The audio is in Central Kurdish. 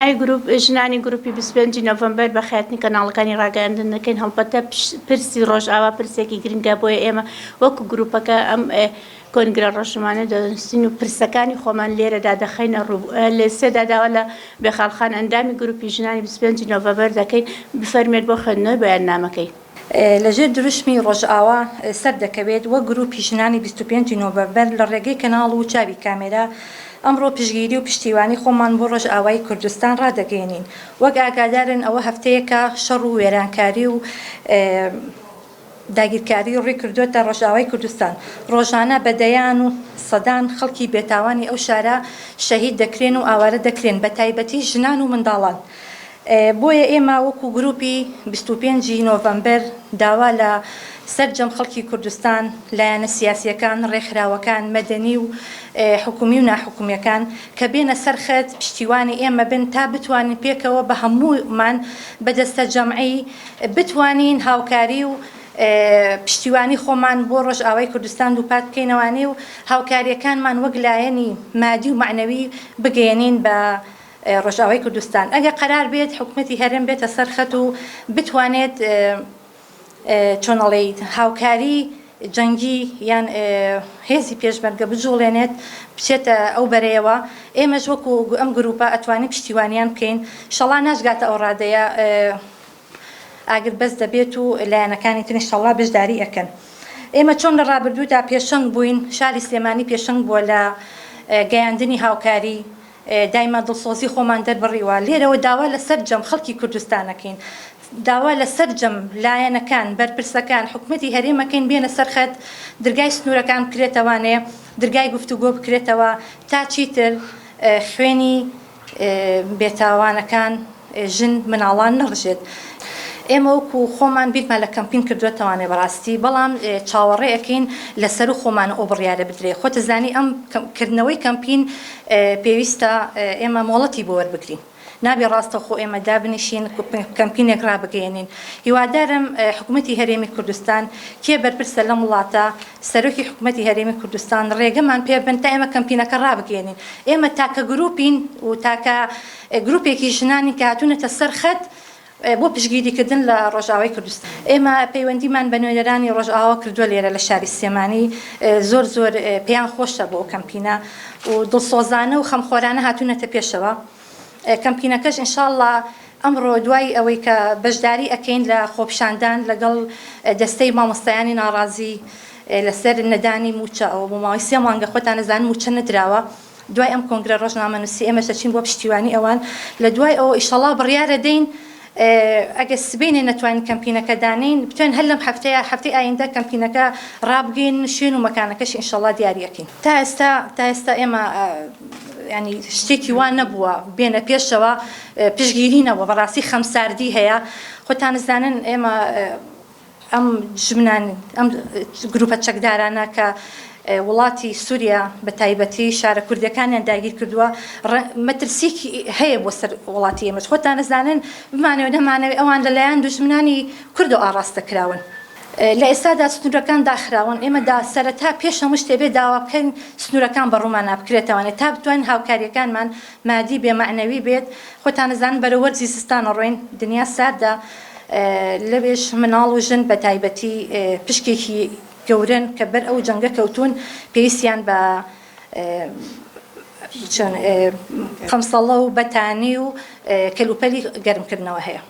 ناوی گروپ ژنانی گروپی 25 نۆڤەمبەر بەخێرهاتنی کەناڵەکانی ڕاگەیاندن دەکەین. هەڵبەتە پرسی ڕۆژئاوا پرسێکی گرنگە، بۆیە ئێمە وەکو گروپەکە ئەم کۆنگرە ڕۆژنامانە دەنووسین و پرسەکانی خۆمان لێرەدا دەخەینە ڕوو. لێسێدا داوا لە بێخاڵ خان ئەندامی گروپی ژنانی 25 نۆڤەمبەر دەکەین بفەرموێت بۆ خوێندنەوەی بەیاننامەکەی. لە ژێر دروشمی ڕۆژئاوا سەردەکەوێت، وەک گروپی ژنانی 25 ی نۆڤەمبەر لە ڕێگەی کەناڵ و چاوی کامێرا ئەمڕۆ پشتگیری و پشتیوانی خۆمان بۆ ڕۆژئاوای کوردستان ڕادەگەیەنین. وەک ئاگادارن ئەوە هەفتەیەکە شەڕ و وێرانکاری و داگیرکاری ڕووی کردۆتە ڕۆژئاوای کوردستان. ڕۆژانە بە دەیان و سەدان خەڵکی بێتاوانی ئەو شارە شەهید دەکرێن و ئاوارە دەکرێن بە تایبەتی ژنان و منداڵان. بۆیە ئێمە وەکو گروپی 25 ی نۆڤەمبەر داوا لە سەرجەم خەڵکی کوردستان، لایەنە سیاسییەکان، ڕێکخراوەکان، مەدەنی و حکومی و ناحکومییەکان کە بێنە سەر خەت پشتیوانی ئێمە بن تا بتوانین پێکەوە بە هەموومان بە دەستەجەمعی بتوانین هاوکاری و پشتیوانی خۆمان بۆ ڕۆژئاوای کوردستان دووپات بکەینەوانێ و هاوکارییەکانمان وەک لایەنی مادی و مەعنەوی بگەیەنین بە ڕۆژئاوای کوردستان. ئەگەر قەرار بێت حکومەتی هەرێم بێتە سەر خەت و بتوانێت چۆن ئەڵێیت هاوکاری جەنگی یان هێزی پێشمەرگە بجوڵێنێت بچێتە ئەو بەرەیەوە ئێمەش وەکو ئەم گروپە ئەتوانین پشتیوانیان بکەین شەڵا ناشگاتە ئەو ڕادەیە ئاگربەست دەبێت و لایەنەکانی تر ئینشەڵا بەشداری ئەکەن. ئێمە چۆن لە ڕابردوودا پێشەنگ بووین، شاری سلێمانی پێشەنگ بووە لە گەیاندنی هاوکاری، دایما دڵسۆزی خۆمان دەربڕیوە، لێرەوە داوا لە سەرجەم خەڵکی کوردستان ئەکەین، داوا لە سەرجەم لایەنەکان، بەرپرسەکان، حکومەتی هەرێم ئەکەین بێنە سەر خەت، درگای سنوورەکان بکرێتەوانێ، درگای گفتوگۆ بکرێتەوە تا چیتر خوێنی بێتاوانەکان، ژن مناڵان نەڕژێت. ئێمە وەکو خۆمان بیرمان لە کەمپین کردووەتەوانێ بەڕاستی، بەڵام چاوەڕێ ئەکەین لەسەرو خۆمانە ئەو بڕیارە بدرێ. خۆتەزانی ئەم کردنەوەی کەمپین پێویستە ئێمە مۆڵەتی بۆ وەربگرین. نابێ ڕاستەوخۆ ئێمە دابنیشین کەمپینێک ڕابگەیەنین. هیوادارم حکومەتی هەرێمی کوردستان کێ بەرپرسە لەم وڵاتە، سەرۆکی حکومەتی هەرێمی کوردستان ڕێگەمان پێ بن تا ئێمە کەمپینەکە ڕابگەیەنین. ئێمە تاکە گروپین و تاکە گروپێکی ژنانین کە هاتوونەتە سەر خەت بۆ پشتگیریکردن لە ڕۆژئاوای کوردستان. ئێمە پەیوەندیمان بە نوێنەرانی ڕۆژئاوا کردووە لێرە لە شاری سلێمانی، زۆر زۆر پێیان خۆشە بۆ ئەو کەمپینە و دڵسۆزانە و خەمخۆرانە هاتوونەتە پێشەوە. کەمپینەکەش ان شاء اللە ئەمڕۆ دوای ئەوەی کە بەشداری ئەکەین لە خۆپیشاندان لەگەڵ دەستەی مامۆستایانی ناڕازی لەسەر نەدانی مووچە، ئەوە بۆ ماوەی سێ مانگە خۆتان ئەزانن مووچە نەدراوە، دوای ئەم کۆنگرە ڕۆژنامەنووسی ئێمەش دەچین بۆ پشتیوانی ئەوان، لە دوای ئەوە ئیشەڵا بڕیارە دەین ئەگەر سبەینێ نەتوانین کەمپینەکە دانێین بتوانین هەر لەم هەفتەیە هەفتەی ئایندە کەمپینەکە ڕابگەیەنین و شوێن و مەکانەکەشی ئینشەڵا دیاری ئەکەین. تا ئێستا تا ئێستا ئێمە یانی شتێکی وا نەبووە بێنە پێشەوە پشتگیری نەبووە بەڕاستی خەمساردی هەیە خۆتان ئەزانن ئێمە ئەم دوژمنان، ئەم گروپە چەکدارانە کە وڵاتی سوریا بە تایبەتی شارە کوردیەکانیان داگیر کردووە، مەترسیەکی هەیە بۆ سەر وڵاتی ئێمەش. خۆتان ئەزانن بمانەوێ نەمانەوێ ئەوان لە لایەن دوژمنانی کوردەوە ئاڕاستە کراون. لە ئێستادا سنوورەکان داخراون، ئێمە دا سەرەتا پێش هەموو شتێ بێ داوا بکەین سنوورەکان بە ڕوومانا بکرێتەوانێ تا بتوانین هاوکاریەکانمان مادی بێ مەعنەوی بێت، خۆتان ئەزانن بەرەو وەرزی زستان ئەڕۆین دنیا ساردە، لەوێش مناڵ و ژن بە تایبەتی پشکێکی گەورەن کە بەر ئەو جەنگە کەوتوون پێویستیان بە قەمسەڵە و بەتانی و کەلوپەلی گەرمکردنەوە هەیە.